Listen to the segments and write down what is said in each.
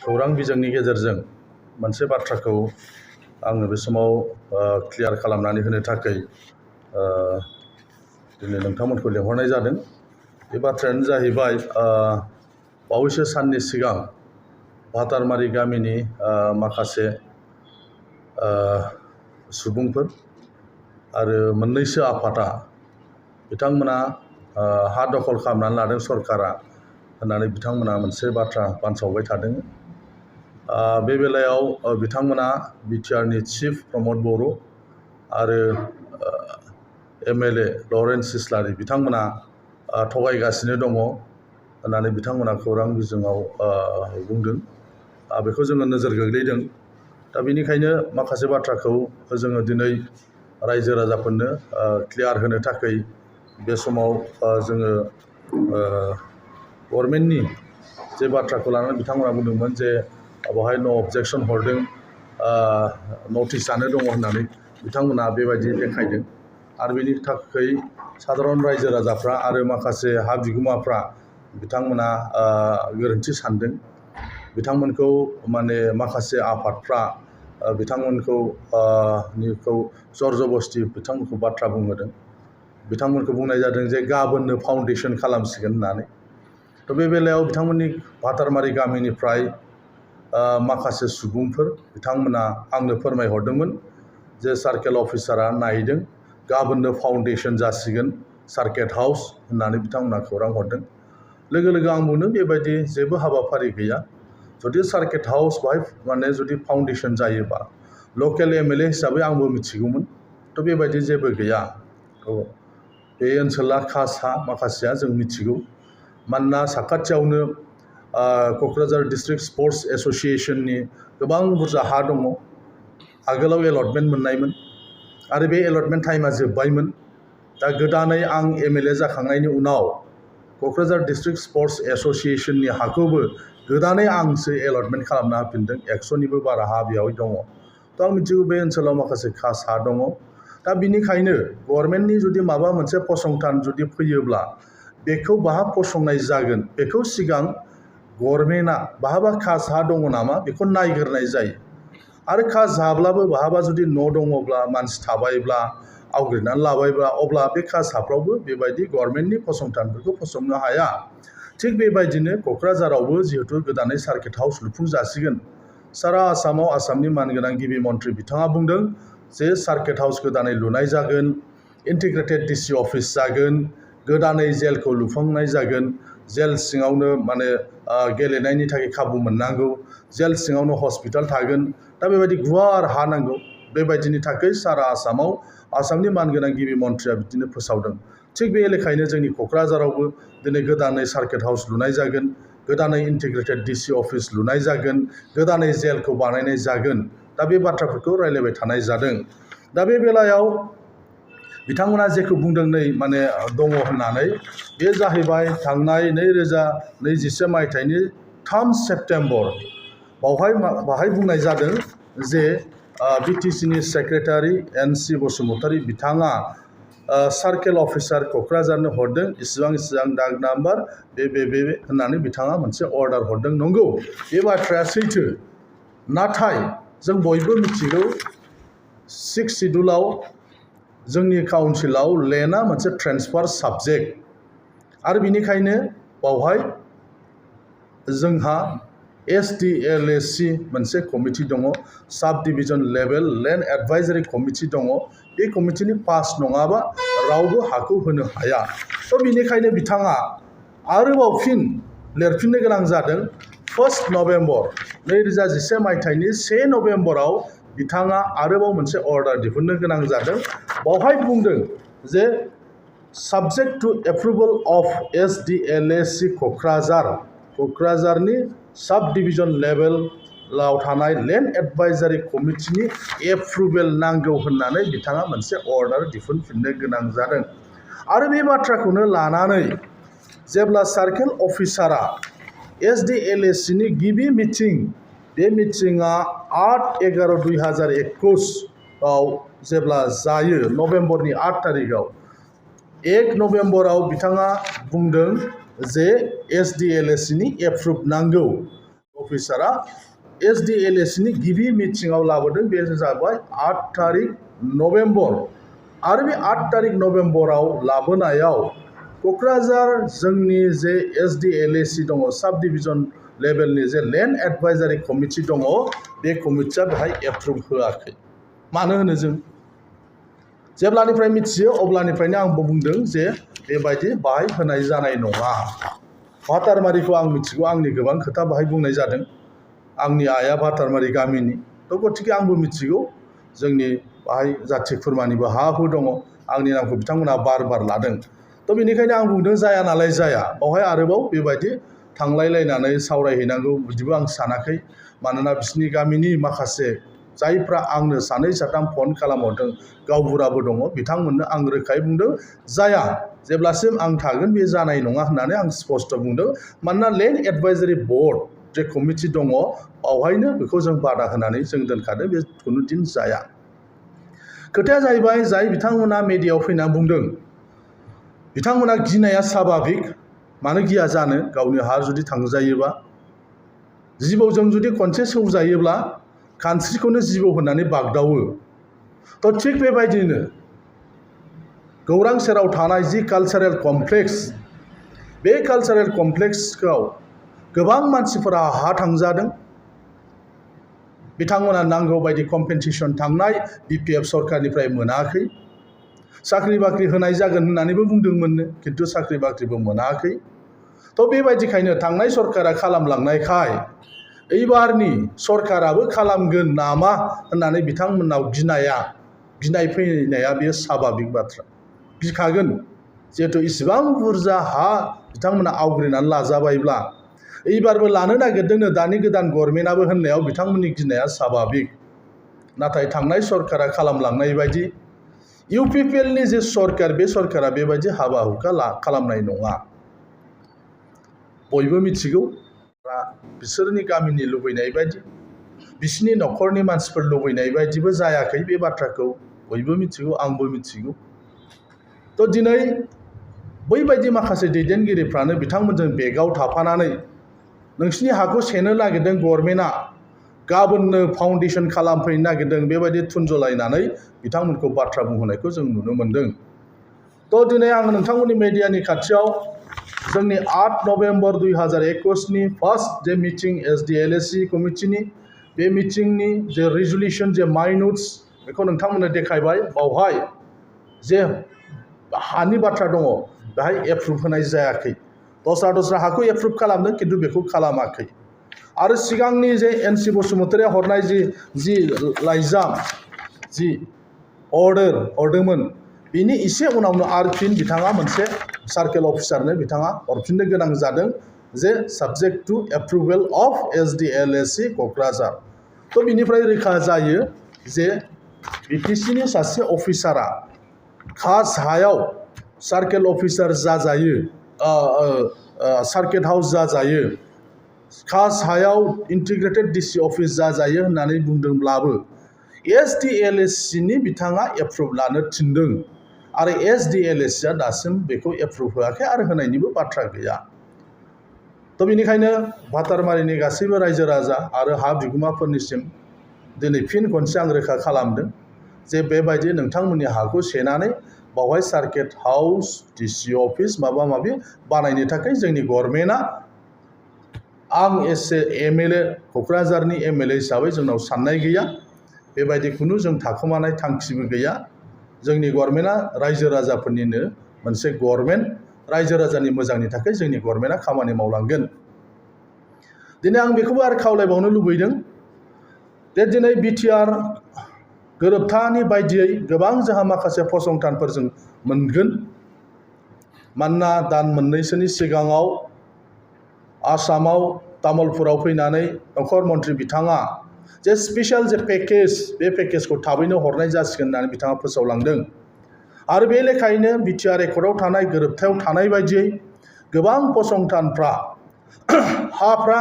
खौरां बिजोंनि गेजेरजों मोनसे बाथ्राखौ आङो बे समाव क्लियार खालामनानै होनो थाखाय दिनै नोंथांमोनखौ लेंहरनाय जादों। बे बाथ्रायानो जाहैबाय बावैसो साननि सिगां भातारमारि गामिनि माखासे सुबुंफोर आरो मोननैसो आफादा बिथांमोना हा दखल खालामनानै लादों सरकारा होननानै बिथांमोना मोनसे बाथ्रा बानसावबाय थादों। बे बेलायाव बिथांमोना बिटिआरनि चिफ प्रमद बर' आरो एमएलए लरेन्स इस्लारि बिथांमोना थगायगासिनो दङ होननानै बिथांमोना खौरां बिजोङाव बुंदों। बेखौ जोङो नोजोर गोग्लैदों। दा बेनिखायनो माखासे बाथ्राखौ जोङो दिनै रायजो राजाफोरनो क्लियार होनो थाखाय बे समाव जोङो गभर्नमेन्टनि जे बाथ्राखौ लानानै बिथांमोना बुंदोंमोन जे बेवहाय नो अबजेक्सन हरदों, नटिसआनो दङ होननानै बिथांमोना बेबायदि देखायदों। आरो बेनि थाखाय साधारन रायजो राजाफ्रा आरो माखासे हा बिगोमाफ्रा बिथांमोना गोरोन्थि सानदों। बिथांमोनखौ माने माखासे आफादफ्रा बिथांमोनखौ जर जबस्ति बिथांमोनखौ बाथ्रा बुंहोदों। बिथांमोनखौ बुंनाय जादों जे गाबोननो फाउन्डेसन खालामसिगोन होननानै। थ' बे बेलायाव बिथांमोननि भातारमारि गामिनिफ्राय माखासे सुबुंफोर बिथांमोना आंनो फोरमायहरदोंमोन जे सार्केल अफिसारा नायदों, गाबोननो फाउन्डेसन जासिगोन सार्किट हाउस होननानै बिथांमोना खौरां हरदों। लोगो लोगो आं बुंदों बेबायदि जेबो हाबाफारि गैया। जुदि सार्किट हाउस बेवहाय माने जुदि फाउन्डेसन जायोबा लकेल एमएलए हिसाबै आंबो मिथिगौमोन। थ' बेबायदि जेबो गैया। थ' बे ओनसोला खास हा माखासेया जों मिथिगौ। मानोना साखाथियावनो क'क्राझार डिस्ट्रिक्ट स्पर्ट्स एस'सिएशननि गोबां बुरजा हा दङ। आगोलाव एलटमेन्ट मोननायमोन आरो बे एलटमेन्ट टाइमा जोब्बायमोन। दा गोदानै आं एमएलए जाखांनायनि उनाव क'क्राझार डिस्ट्रिक्ट स्पर्ट्स एस'सिएशननि हाखौबो गोदानै आंसो एलटमेन्ट खालामना होफिनदों। 100निबो बारा हा बेयाव दङ। थ' आं मिथिगौ बे ओनसोलाव माखासे खास हा दङ। दा बिनिखायनो गभर्नमेन्टनि जुदि माबा मोनसे फसंथान जुदि फैयोब्ला बेखौ बाहा फसंनाय जागोन बेखौ सिगां गभर्नमेन्टआ बहाबा खास हा दङ नामा बेखौ नायग्रोनाय जायो। आरो खास हाब्लाबो बहाबा जुदि न' दङब्ला मानसि थाबायब्ला आवग्रिनानै लाबायब्ला अब्ला बे खास हाफ्रावबो बेबायदि गभर्नमेन्टनि फसंथानफोरखौ फसंनो हाया। थिग बेबायदिनो क'क्राझारावबो जिहेथु गोदानै सार्किट हाउस लुफुंजासिगोन, सारा आसामाव आसामनि मानगोनां गिबि मन्थ्रि बिथाङा बुंदों जे सार्किट हाउस गोदानै लुनाय जागोन, इन्टिग्रेटेड डिसि अफिस जागोन, गोदानै जेलखौ लुफुंनाय जागोन, जेल सिङावनो माने गेलेनायनि थाखाय खाबु मोननांगौ, जेल सिङावनो हस्पिटाल थागोन। दा बेबायदि गुवार हा नांगौ। बेबायदिनि थाखाय सारा आसामाव आसामनि मानगोनां गिबि मन्थ्रिया बिदिनो फोसावदों। थिग बे लेखायैनो जोंनि क'क्राझारावबो दिनै गोदानै सार्किट हाउस लुनाय जागोन, गोदानै इन्टिग्रेटेड डिसि अफिस लुनाय जागोन, गोदानै जेलखौ बानायनाय जागोन। दा बे बाथ्राफोरखौ रायलायबाय थानाय जादों। दा बे बेलायाव बिथांमोना जेखौ बुंदों नै माने दङ होननानै, बे जाहैबाय थांनाय 2021 मायथाइनि 3 सेप्तेम्बर बावहाय बुंनाय जादों जे बिटिसिनि सेक्रेटारि एन.सि. बसुमतारी बिथाङा सार्केल अफिसार क'क्राझारनो हरदों, इसिबां दाग नाम्बार बे होननानै बिथाङा मोनसे अर्डार हरदों। नंगौ, बे बाथ्राया सैथो। नाथाय जों बयबो मिथिगौ 6 सिडुलाव जोंनि काउन्सिलाव लेन्डआ मोनसे ट्रेन्सफार साबजेक्ट आरो बिनिखायनो बावहाय जोंहा SDLAC मोनसे कमिटि दङ, साब डिभिजन लेभेल लेन्ड एडभाइजारि कमिटि दङ। बे कमिटिनि पास नङाबा रावबो हाखौ होनो हाया। थ' बिनिखायनो बिथाङा आरोबाव फिन लिरफिननो गोनां जादों। 1 नभेम्बर 2021 मायथाइनि 1 नभेम्बराव बिथाङा आरोबाव मोनसे अर्डार दिहुननो गोनां जादों। बावहाय बुंदों जे subject to approval of SDLAC क'क्राझारनि साब डिभिजन लेभेलाव थानाय लेन्ड एडभाइजारि कमिटिनि एप्रुभेल नांगौ होननानै बिथाङा मोनसे अर्डार दिहुनफिननो गोनां जादों। आरो बे बाथ्राखौनो लानानै जेब्ला सार्केल अफिसारा SDLACनि गिबि मिटिं, बे मिटिङा 8/11/2021 आव जेब्ला जायो, नभेम्बरनि 8 थारिखआव 1 नभेम्बराव बिथाङा बुंदों जे SDLACनि एप्रुभ नांगौ। अफिसारा SDLSC नि गिबि मिटिंआव लाबोदों। बे जाबाय 8 तारिख नभेम्बर आरो बे 8 तारिख नभेम्बराव लाबोनायाव क'क्राझार जोंनि जे SDLSC दङ साब डिभिजन लेभेलनि जे लेन्ड एडभाइजारि कमिटि दङ बे कमिटिया बेहाय एप्रुभ होआखै। मानो होनो जों जेब्लानिफ्राय मिथियो अब्लानिफ्रायनो आंबो बुंदों जे बेबायदि बाहाय होनाय जानाय नङा। भातारमारिखौ आं मिथिगौ, आंनि गोबां खोथा बाहाय बुंनाय जादों। आंनि आइया भातारमारि गामिनि, थ' गतिके आंबो मिथिगौ जोंनि बाहाय जाथि खुरमानिबो हा हु दङ। आंनि नामखौ बिथांमोना बार बार लादों। थ' बेनिखायनो आं बुंदों जाया नालाय जाया, बावहाय आरोबाव बेबायदि थांलायलायनानै सावरायहैनांगौ बिदिबो आं सानाखै। मानोना बिसिनि गामिनि माखासे जायफ्रा आंनो सानै साथाम फन खालामहरदों गावबुराबो दङ, बिथांमोननो आं रोखायै बुंदों जाया, जेब्लासिम आं थागोन बे जानाय नङा होननानै आं स्पष्ट बुंदों। मानोना लेन्ड एडभाइजारि बर्ड जे कमिटि दङ बावहायनो बेखौ जों बादा होनानै जों दोनखादों, बे खुनु दिन जाया। खोथाया जाहैबाय जाय बिथांमोना मेडियायाव फैना बुंदों बिथांमोना गिनाया स्वाभाबिक। मानो गिया जानो, गावनि हा जुदि थांजायोबा, जिबौजों जुदि खनसे सौजायोब्ला खानस्रिखौनो जिबौ होननानै बागदावो। थ' थिग बेबायदिनो गौरां सेराव थानाय जि कालचारेल कमप्लेक्स, बे कालचारेल कमप्लेक्सआव गोबां मानसिफोरा हा थांजादों। बिथांमोना नांगौ बायदि कम्पेनसेसन थांनाय BPF सरकारनिफ्राय मोनाखै। साख्रि बाख्रि होनाय जागोन होननानैबो बुंदोंमोननो, खिन्थु साख्रि बाख्रिबो मोनाखै। थ' बेबायदिखायनो थांनाय सरकारा खालामलांनायखाय एबारनि सरकाराबो खालामगोन नामा होननानै बिथांमोननाव गिनाय फैनाया बेयो स्वाभाबिक बाथ्रा। गिखागोन, जिहेथु इसिबां बुरजा हा बिथांमोना आवग्रिनानै लाजाबायब्ला एबारबो लानो नागिरदोंनो दानि गोदान गभर्नमेन्टआबो होननायाव बिथांमोननि गिनाया स्वाभाबिक। नाथाय थांनाय सरकारा खालामलांनाय बायदि UPPLनि जे सरकार, बे सरकारा बेबायदि हाबा हुखा खालामनाय नङा। बयबो मिथिगौ बिसोरनि गामिनि लुबैनाय बायदि, बिसिनि न'खरनि मानसिफोर लुबैनाय बायदिबो जायाखै। बे बाथ्राखौ बयबो मिथिगौ, आंबो मिथिगौ। थ' दिनै बैबायदि माखासे दैदेनगिरिफ्रानो बिथांमोनजों बेगाव थाफानानै नोंसिनि हाखौ सेनो नागिरदों गभर्नमेन्टआ, गाबोननो फाउन्डेसन खालामफैनो नागिरदों, बेबायदि थुनजलायनानै बिथांमोनखौ बाथ्रा बुंहोनायखौ जों नुनो मोन्दों। थ' दिनै आं नोंथांमोननि मेडियानि खाथियाव जोंनि 8 नभेम्बर 2021नि फार्स्ट जे मिटिं SDLSC कमिटिनि, बे मिटिंनि जे रिजलिउसन जे माइनुट्स बेखौ नोंथांमोननो देखायबाय। बावहाय जे हानि बाथ्रा दङ बेहाय एप्रुभ होनाय जायाखै। दस्रा हाखौ एप्रुभ खालामदों, खिन्थु बेखौ खालामाखै। आरो सिगांनि जे NC बसुमतारिया हरनाय जि लाइजाम, जि अर्डार हरदोंमोन, बिनि एसे उनावनो आरो फिन बिथाङा मोनसे सार्केल अफिसारनो बिथाङा हरफिननो गोनां जादों जे subject to approval of SDLSC क'क्राझार। थ' बिनिफ्राय रोखा जायो जे BTCनि सासे अफिसारा खास हायाव सार्केल अफिसार जाजायो, सार्किट हाउस जाजायो, खास हायाव इन्टिग्रेटेड DC अफिस जाजायो होननानै बुंदोंब्लाबो SDLSCनि बिथाङा एप्रुभ लानो थिनदों आरो SDLSCआ दासिम बेखौ एप्रुभ होआखै आरो होनायनिबो बाथ्रा गैया। थ' बेनिखायनो भातारमारिनि गासैबो रायजो राजा आरो हा बिगोमाफोरनिसिम दिनै फिन खनसे आं रोखा खालामदों जे बेबायदि नोंथांमोननि हाखौ सेनानै बावहाय सार्किट हाउस, DC अफिस माबा माबि बानायनो थाखाय जोंनि गभर्नमेन्टआ, आं एसे MLA क'क्राझारनि MLA हिसाबै जोंनाव साननाय गैया, बेबायदि खुनु जों थाखोमानाय थांखिबो गैया। जोंनि गभर्नमेन्टआ रायजो राजाफोरनिनो मोनसे गभर्नमेन्ट, रायजो राजानि मोजांनि थाखाय जोंनि गभर्नमेन्टआ खामानि मावलांगोन। दिनै आं बेखौबो आरो खावलायबावनो लुबैदों जे दिनै BTR गोरोबथानि बायदियै गोबां जोंहा माखासे फसंथानफोर जों मोनगोन। मानोना दान मोननैसोनि सिगाङाव आसामाव तामुलपुराव फैनानै नखर मन्थ्रि बिथाङा जे स्पेसियेल जे पेकेज, बे पेकेजखौ थाबैनो हरनाय जासिगोन होननानै बिथाङा फोसावलांदों। आरो बे लेखायैनो BTR एकर्डआव थानाय गोरोबथायाव थानाय बायदियै गोबां फसंथानफ्रा हाफ्रा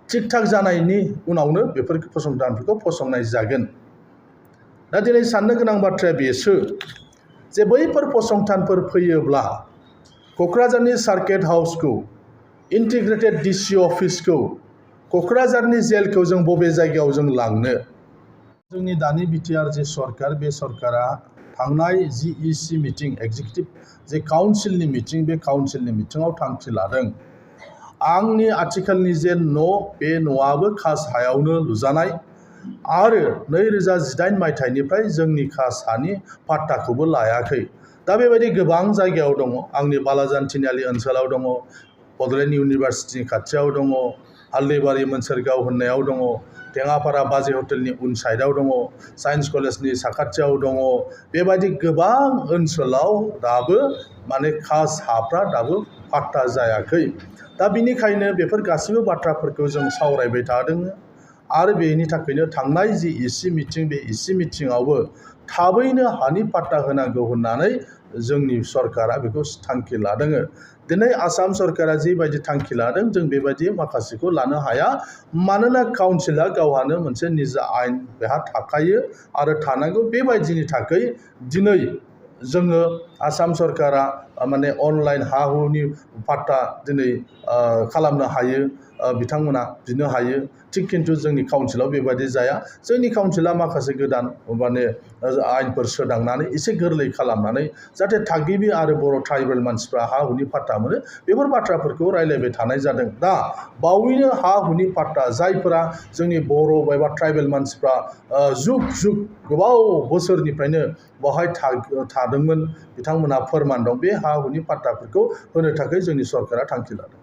थिग थाक जानायनि उनावनो बेफोर फसंथानफोरखौ फसंनाय जागोन। दा दिनै साननो गोनां बाथ्राया बेसो जे बैफोर फसंथानफोर फैयोब्ला क'क्राझारनि सार्किट हाउसखौ, इन्टिग्रेटेड DC अफिसखौ क'क्राझारनि जेलखौ जों बबे जायगायाव जों लांनो? जोंनि दानि बिटिआर जे सरकार, बे सरकारा थांनाय GEC मिटिं, एग्जिकिउटिभ जे काउन्सिलनि मिटिं, बे काउन्सिलनि मिटिङाव थांखि लादों आंनि आथिखालनि जे न', बे न'आबो खास हायावनो लुजानाय आरो 2018 मायथाइनिफ्राय जोंनि खास हानि पाट्टाखौबो लायाखै। दा बेबायदि गोबां जायगायाव दङ। आंनि बालाजान तिनिआलि ओनसोलाव दङ, बड'लेण्ड इउनिभारसिटिनि खाथियाव दङ, हाल्दैबारि मोनसोरगाव होननायाव दङ, टेङापारा बाजै हटेलनि उन साइडआव दङ, साइन्स कलेजनि साखाथियाव दङ। बेबायदि गोबां ओनसोलाव दाबो माने खास हाफ्रा दाबो पाट्टा जायाखै। दा बिनिखायनो बेफोर गासैबो बाथ्राफोरखौ जों सावरायबाय थादों आरो बेनि थाखायनो थांनाय जि EC मिटिं, बे EC मिटिङावबो थाबैनो हानि पाट्टा होनांगौ होननानै जोंनि सरकारा बेखौ थांखि लादों। दिनै आसाम सरकारा जिबायदि थांखि लादों, जों बेबायदि माखासेखौ लानो हाया। मानोना काउन्सिला गावहानो मोनसे निजा आयेन बेहा थाखायो आरो थानांगौ। बेबायदिनि थाखाय दिनै जोङो आसाम सरकारा माने अनलाइन हा हुनि पाट्टा दिनै खालामनो हायो, बिथांमोना बिनो हायो। थिग खिन्थु जोंनि काउन्सिलाव बेबायदि जाया। जोंनि काउन्सिला माखासे गोदान माने आयेनफोर सोदांनानै एसे गोरलै खालामनानै जाहाथे थागिबि आरो बर' ट्राइबेल मानसिफ्रा हा हुनि पाट्टा मोनो, बेफोर बाथ्राफोरखौ रायलायबाय थानाय जादों। दा बावैनो हा हुनि पाट्टा जायफोरा जोंनि बर' एबा ट्राइबेल मानसिफ्रा जुग जुग गोबाव बोसोरनिफ्रायनो बेवहाय थादोंमोन, बिथांमोनहा फोरमान दं, बे हा हुनि पाट्टाफोरखौ होनो थाखाय जोंनि सरकारा थांखि लादों।